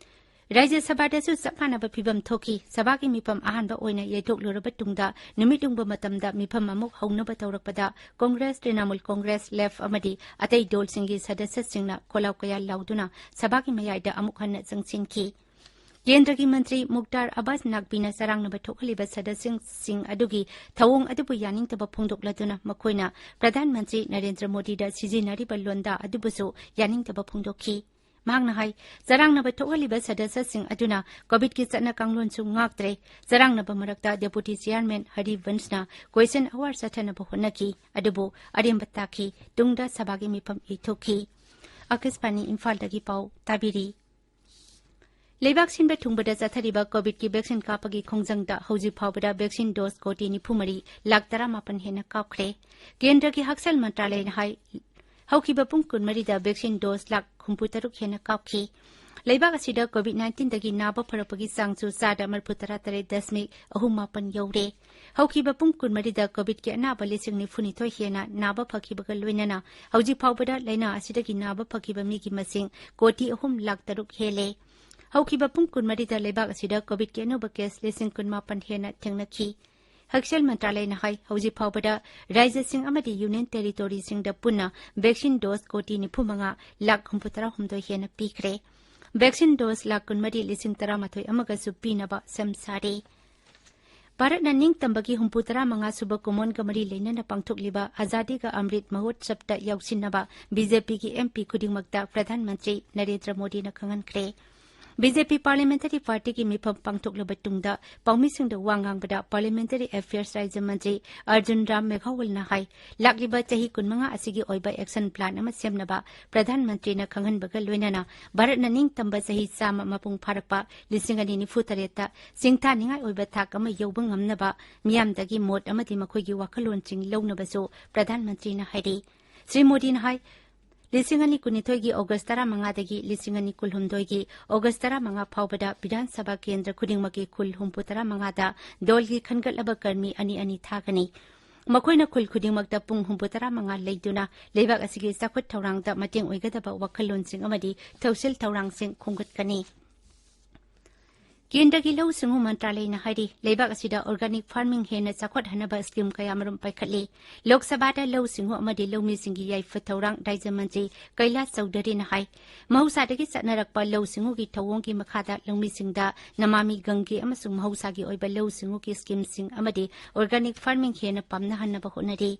ꯔꯥꯖ꯭ꯌ ꯁꯚꯥꯗꯁꯨ ꯆꯞ ꯃꯥꯟꯅꯕ ꯐꯤꯕꯝ ꯊꯣꯛꯈꯤ꯫ ꯁꯚꯥꯒꯤ ꯃꯤꯐꯝ ꯑꯍꯥꯟꯕ ꯑꯣꯏꯅ ꯌꯩꯊꯣꯛꯂꯨꯔꯕ ꯇꯨꯡꯗ, ꯅꯨꯃꯤꯠ ꯌꯨꯡꯕ ꯃꯇꯝꯗ ꯃꯤꯐꯝ ꯑꯃꯨꯛ ꯍꯧꯅꯕ ꯇꯧꯔꯛꯄꯗ, ꯀꯣꯡꯒ꯭ꯔꯦꯁ, ꯇ꯭ꯔꯤꯅꯥꯃꯨꯜ ꯀꯣꯡꯒ꯭ꯔꯦꯁ, ꯂꯦꯐ ꯑꯃꯗꯤ ꯑꯇꯩ ꯗꯣꯜꯁꯤꯡꯒꯤ ꯁꯗꯁ꯭ꯌꯁꯤꯡꯅ ꯈꯣꯜꯂꯥꯎ ꯀꯌꯥ ꯂꯥꯎꯗꯨꯅ ꯁꯚꯥꯒꯤ ꯃꯌꯥꯏꯗ ꯑꯃꯨꯛ ꯍꯟꯅ ꯆꯪꯁꯤꯟꯈꯤ꯫ ꯀꯦꯟꯗ꯭ꯔꯒꯤ ꯃꯟꯇ꯭ꯔꯤ ꯃꯨꯛꯇꯥꯔ ꯑꯕꯥꯁ ꯅꯥꯛꯕꯤꯅ ꯆꯔꯥꯡꯅꯕ ꯊꯣꯛꯍꯜꯂꯤꯕ ꯁꯗꯁ꯭ꯌꯁꯤꯡ ꯑꯗꯨꯒꯤ ꯊꯧꯑꯣꯡ ꯑꯗꯨꯕꯨ ꯌꯥꯅꯤꯡꯗꯕ ꯐꯣꯡꯗꯣꯛꯂꯗꯨꯅ ꯃꯈꯣꯏꯅ ꯄ꯭ꯔꯙꯥꯟ ꯃꯟꯇ꯭ꯔꯤ ꯅꯔꯦꯟꯗ꯭ꯔ ꯃꯣꯗꯤꯗ ꯁꯤꯖꯤꯟꯅꯔꯤꯕ ꯂꯣꯟꯗꯥ ꯑꯗꯨꯕꯨꯁꯨ ꯌꯥꯅꯤꯡꯗꯕ ꯐꯣꯡꯗꯣꯛꯈꯤ꯫ ꯃꯍꯥꯛꯅ ꯍꯥꯏ, ꯆꯔꯥꯡꯅꯕ ꯊꯣꯛꯍꯜꯂꯤꯕ ꯁꯗꯁ꯭ꯌꯁꯤꯡ ꯑꯗꯨꯅ ꯀꯣꯚꯤꯗꯀꯤ ꯆꯠꯅ ꯀꯥꯡꯂꯣꯟꯁꯨ ꯉꯥꯛꯇ꯭ꯔꯦ꯫ ꯆꯔꯥꯡꯅꯕ ꯃꯔꯛꯇ ꯗꯦꯄꯨꯇꯤ ꯆꯤꯌꯥꯔꯃꯦꯟ ꯍꯔꯤꯕꯟꯁꯅ ꯀ꯭ꯋꯦꯁꯟ ꯑꯋꯥꯔ ꯆꯠꯊꯅꯕ ꯍꯣꯠꯅꯈꯤ, ꯑꯗꯨꯕꯨ ꯑꯔꯦꯝꯕ ꯇꯥꯈꯤ꯫ ꯇꯨꯡꯗ ꯁꯚꯥꯒꯤ ꯃꯤꯐꯝ ꯌꯩꯊꯣꯛꯈꯤ꯫ ꯑꯀꯥꯁꯕꯥꯅꯤ ꯏꯝꯐꯥꯜꯗꯒꯤ ꯄꯥꯎ ꯇꯥꯕꯤꯔꯤ꯫ ꯂꯩꯕꯥꯛ ꯁꯤꯟꯕ ꯊꯨꯡꯕꯗ ꯆꯠꯊꯔꯤꯕ ꯀꯣꯚꯤꯗꯀꯤ ꯚꯦꯛꯁꯤꯟ ꯀꯥꯞꯄꯒꯤ ꯈꯣꯡꯖꯪꯗ ꯍꯧꯖꯤꯛ ꯐꯥꯎꯕꯗ ꯚꯦꯛꯁꯤꯟ ꯗꯣꯁ ꯀꯣꯇꯤ ꯅꯤꯐꯨ ꯃꯔꯤ ꯂꯥꯈ ꯇꯔꯥꯃꯥꯄꯟ ꯍꯦꯟꯅ ꯀꯥꯞꯈ꯭ꯔꯦ꯫ ꯀꯦꯟꯗ꯭ꯔꯒꯤ ꯍꯛꯁꯦꯜ ꯃꯟꯇ꯭ꯔꯥꯂꯌꯅ ꯍꯥꯏ, ꯍꯧꯈꯤꯕ ꯄꯨꯡ ꯀꯨꯟꯃꯔꯤꯗ ꯚꯦꯛꯁꯤꯟ ꯗꯣꯁ ꯂꯥꯈ ꯍꯨꯝꯐꯨꯇꯔꯨꯛ ꯍꯦꯟꯅ ꯀꯥꯞꯈꯤ꯫ ꯂꯩꯕꯥꯛ ꯑꯁꯤꯗ ꯀꯣꯚꯤꯗ ꯅꯥꯏꯟꯇꯤꯟꯗꯒꯤ ꯅꯥꯕ ꯐꯔꯛꯄꯒꯤ ꯆꯥꯡꯁꯨ ꯆꯥꯗ ꯃꯔꯤꯐꯨ ꯇꯔꯥ ꯇꯔꯦꯠ ꯗꯁꯃꯤꯛ ꯑꯍꯨꯝ ꯃꯥꯄꯟ ꯌꯧꯔꯦ꯫ ꯍꯧꯈꯤꯕ ꯄꯨꯡ ꯀꯨꯟꯃꯔꯤꯗ ꯀꯣꯚꯤꯗꯀꯤ ꯑꯅꯥꯕ ꯂꯤꯁꯤꯡ ꯅꯤꯐꯨꯅꯤꯊꯣꯏ ꯍꯦꯟꯅ ꯅꯥꯕ ꯐꯈꯤꯕꯒ ꯂꯣꯏꯅꯅ ꯍꯧꯖꯤꯛ ꯐꯥꯎꯕꯗ ꯂꯥꯏꯅꯥ ꯑꯁꯤꯗꯒꯤ ꯅꯥꯕ ꯐꯈꯤꯕ ꯃꯤꯒꯤ ꯃꯁꯤꯡ ꯀꯣꯇꯤ ꯑꯍꯨꯝ ꯂꯥꯈ ꯇꯔꯨꯛ ꯍꯦꯜꯂꯦ꯫ ꯍꯧꯈꯤꯕ ꯄꯨꯡ ꯀꯨꯟꯃꯔꯤꯗ ꯂꯩꯕꯥꯛ ꯑꯁꯤꯗ ꯀꯣꯚꯤꯗꯀꯤ ꯑꯅꯧꯕ ꯀꯦꯁ ꯂꯤꯁꯤꯡ ꯀꯨꯟꯃꯥꯄꯟ ꯍꯦꯟꯅ ꯊꯦꯡꯅꯈꯤ꯫ ꯍꯛꯁꯦꯜ ꯃꯟꯇ꯭ꯔꯥꯂꯌꯅ ꯍꯥꯏ, ꯍꯧꯖꯤꯛ ꯐꯥꯎꯕꯗ ꯔꯥꯖ꯭ꯌꯁꯤꯡ ꯑꯃꯗꯤ ꯌꯨꯅꯤꯌꯟ ꯇꯦꯔꯤꯇꯣꯔꯤꯁꯤꯡꯗ ꯄꯨꯟꯅ ꯚꯦꯛꯁꯤꯟ ꯗꯣꯁ ꯀꯣꯇꯤ ꯅꯤꯐꯨ ꯃꯉꯥ ꯂꯥꯈ ꯍꯨꯝꯐꯨ ꯇꯔꯥ ꯍꯨꯝꯗꯣꯏ ꯍꯦꯟꯅ ꯄꯤꯈ꯭ꯔꯦ꯫ ꯚꯦꯛꯁꯤꯟ ꯗꯣꯁ ꯂꯥꯈ ꯀꯨꯟꯃꯔꯤ ꯂꯤꯁꯤꯡ ꯇꯔꯥꯃꯥꯊꯣꯏ ꯑꯃꯒꯁꯨ ꯄꯤꯅꯕ ꯁꯦꯝ ꯁꯥꯔꯦ꯫ ꯚꯥꯔꯠꯅ ꯅꯤꯡꯇꯝꯕꯒꯤ ꯍꯨꯝꯐꯨ ꯇꯔꯥ ꯃꯉꯥ ꯁꯨꯕ ꯀꯨꯝꯑꯣꯟꯒ ꯃꯔꯤ ꯂꯩꯅꯅ ꯄꯥꯡꯊꯣꯛꯂꯤꯕ ꯑꯖꯥꯗꯤ ꯀꯥ ꯑꯃ꯭ꯔꯤꯠ ꯃꯍꯣꯠꯁꯕꯇ ꯌꯥꯎꯁꯤꯟꯅꯕ ꯕꯤ ꯖꯦ ꯄꯤꯒꯤ ꯑꯦꯝ ꯄꯤ ꯈꯨꯗꯤꯡꯃꯛꯇ ꯄ꯭ꯔꯙꯥꯟ ꯃꯟꯇ꯭ꯔꯤ ꯅꯔꯦꯟꯗ꯭ꯔ ꯃꯣꯗꯤꯅ ꯈꯪꯍꯟꯈ꯭ꯔꯦ꯫ ꯕꯤ ꯖꯦ ꯄꯤ ꯄꯥꯔꯂꯤꯌꯥꯃꯦꯟꯇꯔꯤ ꯄꯥꯔꯇꯤꯒꯤ ꯃꯤꯐꯝ ꯄꯥꯡꯊꯣꯛꯂꯕ ꯇꯨꯡꯗ ꯄꯥꯎꯃꯤꯁꯤꯡꯗ ꯋꯥ ꯉꯥꯡꯕꯗ ꯄꯥꯔꯂꯤꯌꯥꯃꯦꯟꯇꯔꯤ ꯑꯦꯐꯤꯌꯔꯁ ꯔꯥꯖ꯭ꯌ ꯃꯟꯇ꯭ꯔꯤ ꯑꯔꯖꯨꯟ ꯔꯥꯝ ꯃꯦꯘꯋꯜꯅ ꯍꯥꯏ, ꯂꯥꯛꯂꯤꯕ ꯆꯍꯤ ꯀꯨꯟꯃꯉꯥ ꯑꯁꯤꯒꯤ ꯑꯣꯏꯕ ꯑꯦꯛꯁꯟ ꯄ꯭ꯂꯥꯟ ꯑꯃ ꯁꯦꯝꯅꯕ ꯄ꯭ꯔꯙꯥꯟ ꯃꯟꯇ꯭ꯔꯤꯅ ꯈꯪꯍꯟꯕꯒ ꯂꯣꯏꯅꯅ ꯚꯥꯔꯠꯅ ꯅꯤꯡꯇꯝꯕ ꯆꯍꯤ ꯆꯥꯝꯃ ꯃꯄꯨꯡ ꯐꯥꯔꯛꯄ ꯂꯤꯁꯤꯡ ꯑꯅꯤ ꯅꯤꯐꯨ ꯇꯔꯦꯠꯇ ꯁꯤꯡꯊꯥꯅꯤꯡꯉꯥꯏ ꯑꯣꯏꯕ ꯊꯥꯛ ꯑꯃ ꯌꯧꯕ ꯉꯝꯅꯕ ꯃꯤꯌꯥꯝꯗꯒꯤ ꯃꯣꯠ ꯑꯃꯗꯤ ꯃꯈꯣꯏꯒꯤ ꯋꯥꯈꯜꯂꯣꯟꯁꯤꯡ ꯂꯧꯅꯕꯁꯨ ꯄ꯭ꯔꯙꯥꯟ ꯃꯟꯇ꯭ꯔꯤꯅ ꯍꯥꯏꯔꯤ꯫ ꯁ꯭ꯔꯤ ꯃꯣꯗꯤꯅ ꯍꯥꯏ, ꯂꯤꯁꯤꯡ ꯑꯅꯤ ꯀꯨꯟꯅꯤꯊꯣꯏꯒꯤ ꯑꯣꯒꯁ ꯇꯔꯥꯃꯉꯥꯗꯒꯤ ꯂꯤꯁꯤꯡ ꯑꯅꯤ ꯀꯨꯟꯍꯨꯝꯗꯣꯏꯒꯤ ꯑꯣꯒꯁ ꯇꯔꯥꯃꯉꯥ ꯐꯥꯎꯕꯗ ꯕꯤꯙꯥꯟ ꯁꯚꯥ ꯀꯦꯟꯗ꯭ꯔ ꯈꯨꯗꯤꯡꯃꯛꯀꯤ ꯈꯨꯜ ꯍꯨꯝꯐꯨ ꯇꯔꯥꯃꯉꯥꯗ ꯗꯣꯜꯒꯤ ꯈꯟꯒꯠꯂꯕ ꯀꯔꯃꯤ ꯑꯅꯤ ꯑꯅꯤ ꯊꯥꯒꯅꯤ꯫ ꯃꯈꯣꯏꯅ ꯈꯨꯜ ꯈꯨꯗꯤꯡꯃꯛꯇ ꯄꯨꯡ ꯍꯨꯝꯐꯨ ꯇꯔꯥꯃꯉꯥ ꯂꯩꯗꯨꯅ ꯂꯩꯕꯥꯛ ꯑꯁꯤꯒꯤ ꯆꯥꯎꯈꯠ ꯊꯧꯔꯥꯡꯗ ꯃꯇꯦꯡ ꯑꯣꯏꯒꯗꯕ ꯋꯥꯈꯜꯂꯣꯟꯁꯤꯡ ꯑꯃꯗꯤ ꯊꯧꯁꯤꯜ ꯊꯧꯔꯥꯡꯁꯤꯡ ꯈꯣꯝꯒꯠꯀꯅꯤ꯫ ꯀꯦꯟꯗ꯭ꯔꯒꯤ ꯂꯧꯎ ꯁꯤꯡꯎ ꯃꯟꯇ꯭ꯔꯥꯂꯌꯅ ꯍꯥꯏꯔꯤ, ꯂꯩꯕꯥꯛ ꯑꯁꯤꯗ ꯑꯣꯔꯒꯥꯅꯤꯛ ꯐꯥꯔꯃꯤꯡ ꯍꯦꯟꯅ ꯆꯥꯎꯈꯠꯍꯟꯅꯕ ꯁ꯭ꯀꯤꯝ ꯀꯌꯥꯃꯔꯨꯝ ꯄꯥꯏꯈꯠꯂꯤ꯫ ꯂꯣꯛ ꯁꯚꯥꯗ ꯂꯧꯎ ꯁꯤꯡꯎ ꯑꯃꯗꯤ ꯂꯧꯃꯤꯁꯤꯡꯒꯤ ꯌꯥꯏꯐ ꯊꯧꯔꯥꯡ ꯔꯥꯖ꯭ꯌ ꯃꯟꯇ꯭ꯔꯤ ꯀꯩꯂꯥꯁ ꯆꯧꯙꯔꯤꯅ ꯍꯥꯏ, ꯃꯍꯧꯁꯥꯗꯒꯤ ꯆꯠꯅꯔꯛꯄ ꯂꯧꯎ ꯁꯤꯡꯎꯒꯤ ꯊꯧꯑꯣꯡꯒꯤ ꯃꯈꯥꯗ ꯂꯧꯃꯤꯁꯤꯡꯗ ꯅꯃꯥꯃꯤ ꯒꯪꯒꯦ ꯑꯃꯁꯨꯡ ꯃꯍꯧꯁꯥꯒꯤ ꯑꯣꯏꯕ ꯂꯧꯎ ꯁꯤꯡꯎꯒꯤ ꯁ꯭ꯀꯤꯝꯁꯤꯡ ꯑꯃꯗꯤ ꯑꯣꯔꯒꯥꯅꯤꯛ ꯐꯥꯔꯃꯤꯡ ꯍꯦꯟꯅ ꯄꯥꯝꯅꯍꯟꯅꯕ ꯍꯣꯠꯅꯔꯤ꯫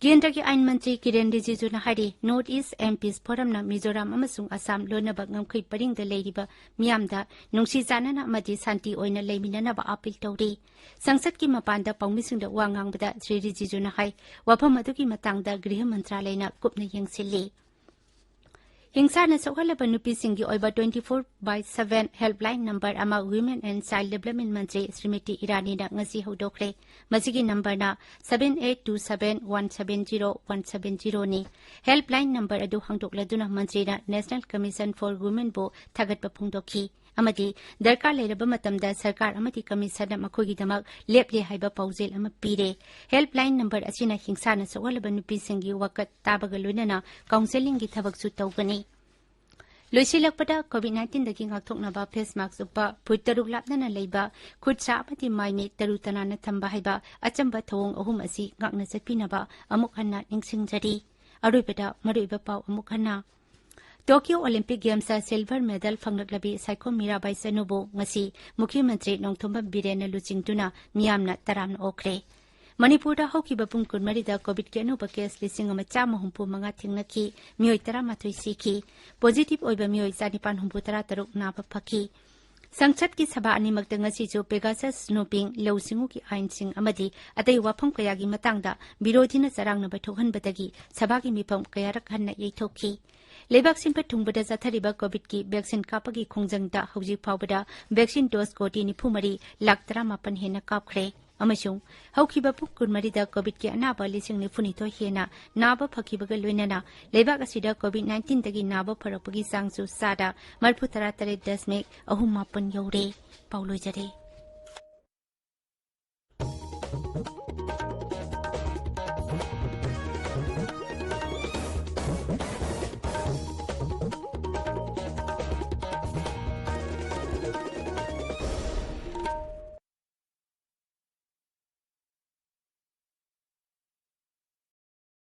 ꯀꯦꯟꯗ꯭ꯔꯒꯤ ꯑꯥꯏꯟ ꯃꯟꯇ꯭ꯔꯤ ꯀꯤꯔꯦꯟ ꯔꯤꯖꯤꯖꯨꯅ ꯍꯥꯏꯔꯤ, ꯅꯣꯔꯠ ꯏꯁ ꯑꯦꯝ ꯄꯤꯁ ꯐꯣꯔꯝꯅ ꯃꯤꯖꯣꯔꯥꯝ ꯑꯃꯁꯨꯡ ꯑꯁꯥꯝ ꯂꯣꯏꯅꯃꯛ ꯉꯝꯈꯩ ꯄꯔꯤꯡꯗ ꯂꯩꯔꯤꯕ ꯃꯤꯌꯥꯝꯗ ꯅꯨꯡꯁꯤ ꯆꯥꯟꯅꯅ ꯑꯃꯗꯤ ꯁꯥꯟꯇꯤ ꯑꯣꯏꯅ ꯂꯩꯃꯤꯟꯅꯅꯕ ꯑꯄꯤꯜ ꯇꯧꯔꯤ꯫ ꯁꯪꯁꯠꯀꯤ ꯃꯄꯥꯟꯗ ꯄꯥꯎꯃꯤꯁꯤꯡꯗ ꯋꯥ ꯉꯥꯡꯕꯗ ꯁ꯭ꯔꯤ ꯔꯤꯖꯤꯖꯨꯅ ꯍꯥꯏ, ꯋꯥꯐꯝ ꯑꯗꯨꯒꯤ ꯃꯇꯥꯡꯗ ꯒ꯭ꯔꯤꯍ ꯃꯟꯇ꯭ꯔꯥꯂꯌꯅ ꯀꯨꯞꯅ ꯌꯦꯡꯁꯤꯜꯂꯤ꯫ ꯍꯤꯡꯁꯥꯅ ꯁꯣꯛꯍꯜꯂꯕ ꯅꯨꯄꯤꯁꯤꯡꯒꯤ ꯑꯣꯏꯕ twenty four by seven helpline number ꯑꯃ Women and Child Development ꯃꯟꯇ꯭ꯔꯤ ꯁ꯭ꯔꯤꯃꯇꯤ ꯏꯔꯥꯅꯤꯅ ꯉꯁꯤ ꯍꯧꯗꯣꯛꯈ꯭ꯔꯦ꯫ ꯃꯁꯤꯒꯤ ꯅꯝꯕꯔꯅ seven eight two seven one seven zero one seven zero ꯅꯤ꯫ Helpline number ꯑꯗꯨ ꯍꯥꯡꯗꯣꯛꯂꯗꯨꯅ ꯃꯟꯇ꯭ꯔꯤꯅ National Commission for Womenꯕꯨ ꯊꯥꯒꯠꯄ ꯐꯣꯡꯗꯣꯛꯈꯤ ꯑꯃꯗꯤ ꯗꯔꯀꯥꯔ ꯂꯩꯔꯕ ꯃꯇꯝꯗ ꯁꯔꯀꯥꯔ ꯑꯃꯗꯤ ꯀꯃꯤꯁꯟꯅ ꯃꯈꯣꯏꯒꯤꯗꯃꯛ ꯂꯦꯞꯂꯦ ꯍꯥꯏꯕ ꯄꯥꯎꯖꯦꯜ ꯑꯃ ꯄꯤꯔꯦ꯫ Helpline number ꯑꯁꯤꯅ ꯍꯤꯡꯁꯥꯅ ꯁꯣꯛꯍꯜꯂꯕ ꯅꯨꯄꯤꯁꯤꯡꯒꯤ ꯋꯥꯀꯠ ꯇꯥꯕꯒ ꯂꯣꯏꯅꯅ ꯀꯥꯎꯟꯁꯦꯂꯤꯡꯒꯤ ꯊꯕꯛꯁꯨ ꯇꯧꯒꯅꯤ꯫ ꯂꯣꯏꯁꯤꯜꯂꯛꯄꯗ, ꯀꯣꯚꯤꯗ ꯅꯥꯏꯟꯇꯤꯟꯗꯒꯤ ꯉꯥꯛꯊꯣꯛꯅꯕ ꯐꯦꯁ ꯃꯥꯛꯁ ꯎꯞꯄ, ꯐꯨꯠ ꯇꯔꯨꯛ ꯂꯥꯞꯅꯅ ꯂꯩꯕ, ꯈꯨꯠ ꯁꯥ ꯑꯃꯗꯤ ꯃꯥꯏ ꯃꯤꯠ ꯇꯔꯨ ꯇꯅꯥꯟꯅ ꯊꯝꯕ ꯍꯥꯏꯕ ꯑꯆꯝꯕ ꯊꯧꯑꯣꯡ ꯑꯍꯨꯝ ꯑꯁꯤ ꯉꯥꯛꯅ ꯆꯠꯄꯤꯅꯕ ꯑꯃꯨꯛ ꯍꯟꯅ ꯅꯤꯡꯁꯤꯡꯖꯔꯤ꯫ ꯑꯔꯣꯏꯕꯗ ꯃꯔꯨꯑꯣꯏꯕ ꯄꯥꯎ ꯑꯃꯨꯛ ꯍꯟꯅ꯫ ꯇꯣꯀꯤꯌꯣ ꯑꯣꯂꯤꯝꯄꯤꯛ ꯒꯦꯝꯁꯇ ꯁꯤꯜꯚꯔ ꯃꯦꯗꯜ ꯐꯪꯂꯛꯂꯕꯤ ꯁꯥꯏꯈꯣꯝ ꯃꯤꯔꯥꯕꯥꯏ ꯆꯅꯨꯕꯨ ꯉꯁꯤ ꯃꯨꯈ꯭ꯌ ꯃꯟꯇ꯭ꯔꯤ ꯅꯣꯡꯊꯣꯝꯕꯝ ꯕꯤꯔꯦꯟꯅ ꯂꯨꯆꯤꯡꯗꯨꯅ ꯃꯤꯌꯥꯝꯅ ꯇꯔꯥꯝꯅ ꯑꯣꯛꯈ꯭ꯔꯦ꯫ ꯃꯅꯤꯄꯨꯔꯗ ꯍꯧꯈꯤꯕ ꯄꯨꯡ ꯀꯨꯟꯃꯔꯤꯗ ꯀꯣꯚꯤꯗꯀꯤ ꯑꯅꯧꯕ ꯀꯦꯁ ꯂꯤꯁꯤꯡ ꯑꯃ ꯆꯥꯝꯃ ꯍꯨꯝꯐꯨ ꯃꯉꯥ ꯊꯦꯡꯅꯈꯤ, ꯃꯤꯑꯣꯏ ꯇꯔꯥꯃꯥꯊꯣꯏ ꯁꯤꯈꯤ꯫ ꯄꯣꯖꯤꯇꯤꯚ ꯑꯣꯏꯕ ꯃꯤꯑꯣꯏ ꯆꯥꯅꯤꯄꯥꯟ ꯍꯨꯝꯐꯨ ꯇꯔꯥ ꯇꯔꯨꯛ ꯅꯥꯕ ꯐꯈꯤ꯫ ꯁꯪꯁꯠꯀꯤ ꯁꯚꯥ ꯑꯅꯤꯃꯛꯇ ꯉꯁꯤꯁꯨ ꯄꯦꯒꯥꯁꯁ ꯁ꯭ꯅꯣꯄꯤꯡ, ꯂꯧꯎ ꯁꯤꯡꯎꯒꯤ ꯑꯥꯏꯟꯁꯤꯡ ꯑꯃꯗꯤ ꯑꯇꯩ ꯋꯥꯐꯝ ꯀꯌꯥꯒꯤ ꯃꯇꯥꯡꯗ ꯕꯤꯔꯣꯙꯤꯅ ꯆꯔꯥꯡꯅꯕ ꯊꯣꯛꯍꯟꯕꯗꯒꯤ ꯁꯚꯥꯒꯤ ꯃꯤꯐꯝ ꯀꯌꯥꯔꯛ ꯍꯟꯅ ꯌꯩꯊꯣꯛꯈꯤ꯫ ꯂꯩꯕꯥꯛ ꯁꯤꯟꯕ ꯊꯨꯡꯕꯗ ꯆꯠꯊꯔꯤꯕ ꯀꯣꯚꯤꯗꯀꯤ ꯚꯦꯛꯁꯤꯟ ꯀꯥꯞꯄꯒꯤ ꯈꯣꯡꯖꯪꯗ ꯍꯧꯖꯤꯛ ꯐꯥꯎꯕꯗ ꯚꯦꯛꯁꯤꯟ ꯗꯣꯁ ꯀꯣꯇꯤ ꯅꯤꯐꯨ ꯃꯔꯤ ꯂꯥꯈ ꯇꯔꯥꯃꯥꯄꯟ ꯍꯦꯟꯅ ꯀꯥꯞꯈ꯭ꯔꯦ꯫ ꯑꯃꯁꯨꯡ ꯍꯧꯈꯤꯕ ꯄꯨꯡ ꯀꯨꯟꯃꯔꯤꯗ ꯀꯣꯚꯤꯗꯀꯤ ꯑꯅꯥꯕ ꯂꯤꯁꯤꯡ ꯅꯤꯐꯨꯅꯤꯊꯣꯏ ꯍꯦꯟꯅ ꯅꯥꯕ ꯐꯈꯤꯕꯒ ꯂꯣꯏꯅꯅ ꯂꯩꯕꯥꯛ ꯑꯁꯤꯗ ꯀꯣꯚꯤꯗ ꯅꯥꯏꯟꯇꯤꯟꯗꯒꯤ ꯅꯥꯕ ꯐꯔꯛꯄꯒꯤ ꯆꯥꯡꯁꯨ ꯆꯥꯗ ꯃꯔꯤꯐꯨ ꯇꯔꯥ ꯇꯔꯦꯠ ꯗꯁꯃꯤꯛ ꯑꯍꯨꯝ ꯃꯥꯄꯟ ꯌꯧꯔꯦ꯫ ꯄꯥꯎ ꯂꯣꯏꯖꯔꯦ꯫